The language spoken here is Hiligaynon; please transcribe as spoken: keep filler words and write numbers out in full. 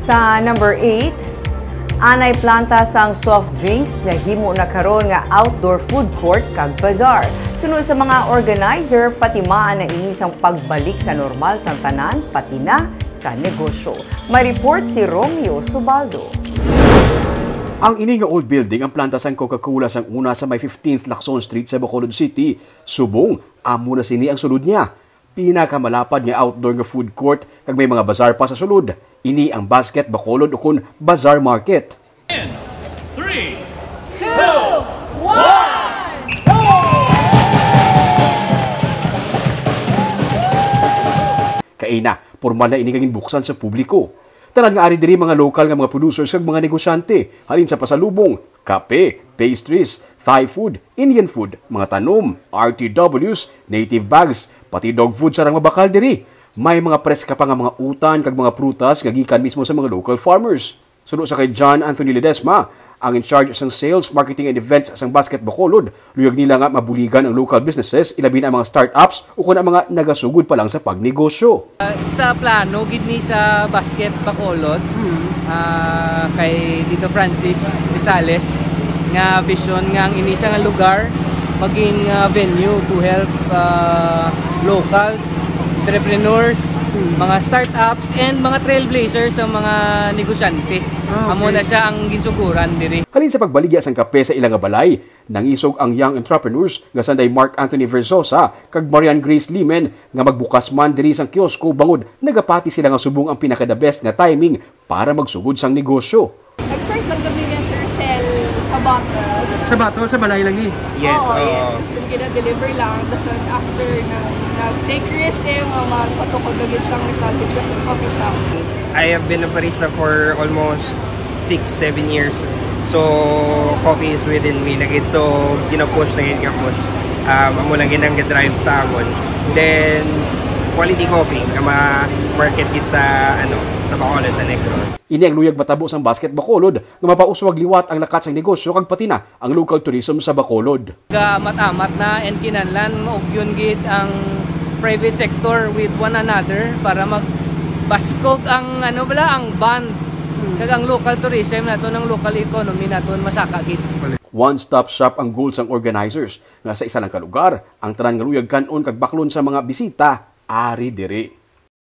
Sa number eight, anay planta sang soft drinks nahimo na karon nga outdoor food court kag bazaar. Suno sa mga organizer, patimaan na ini sang pagbalik sa normal sang tanan, pati na sa negosyo. May report si Romeo Subaldo. Ang ini nga old building ang planta sang Coca-Cola sang una sa may fifteenth Lacson Street sa Bacolod City. Subong, amo na sini ang sulod niya. Pinakamalapad nga outdoor nga food court kag may mga bazaar pa sa sulod. Ini ang Basket Bacolod ukon Bazaar Market. Three, two, one. Kaina, pormal na ini nga ginbuksan sa publiko. Tanan nga ari diri mga lokal nga mga producers kag mga negosyante, halin sa pasalubong, kape, pastries, Thai food, Indian food, mga tanom, R T Ws, native bags, pati dog food sarang mabakal diri. May mga preska pa nga mga utan kag mga prutas nga gikan mismo sa mga local farmers. Suno sa kay John Anthony Ledesma, ang in charge sang sales, marketing, and events sang Basket Bacolod, luyag nila nga mabuligan ang local businesses, ilabi na ang mga startups ukon ang mga nagasugod pa lang sa pagnegosyo. Sa plano gid ni sa Basket Bacolod, ah, kay Tito Francis Rosales nga vision nga ang ini siya nga lugar maging, ah, venue to help, ah, locals, entrepreneurs, mga startups, and mga trailblazers sa mga negosyante. Ah, okay. Amo na siya ang ginsuguran diri. Halin sa pagbaligya sang kape sa ila nga balay, nangisog ang young entrepreneurs nga sanday Mark Anthony Versosa kag Marian Grace Limen nga magbukas man diri sang kiosko bangod nagapati sila nga subong ang pinaka-the best nga timing para magsugod sang negosyo. Nag-start lang kami nga, sir, sell sa bottles. Sa bottle, sa balay lang ni? Yes, Oo, oo. Yes. Tapos gina-deliver lang. Tapos after na, nag-take risk eh, nga magpatukod na gid siya nga sa gid sa coffee shop. I have been a barista for almost six, seven years. So, coffee is within me na gid. So, gina-push na gid nga push. Um, amo lang gid ang drive sa amon. Then, quality coffee nga ma-market gid sa, ano, sa Bacolod, sa Negros. Ini ang luyag matabo sang Basket Bacolod nga mapauswag liwat ang lakat sang negosyo kag pati na ang local tourism sa Bacolod. Kaamat-amat na and kinahanglan maugyon gid ang private sector with one another para magbaskog ang, ano bala, ang bond kag ang local tourism naton, ang local economy naton masaka gid. One-stop shop ang goal sang organizers, nga sa isa lang ka lugar, ang tanan nga luyag kan-on kag baklon sa mga bisita ari diri.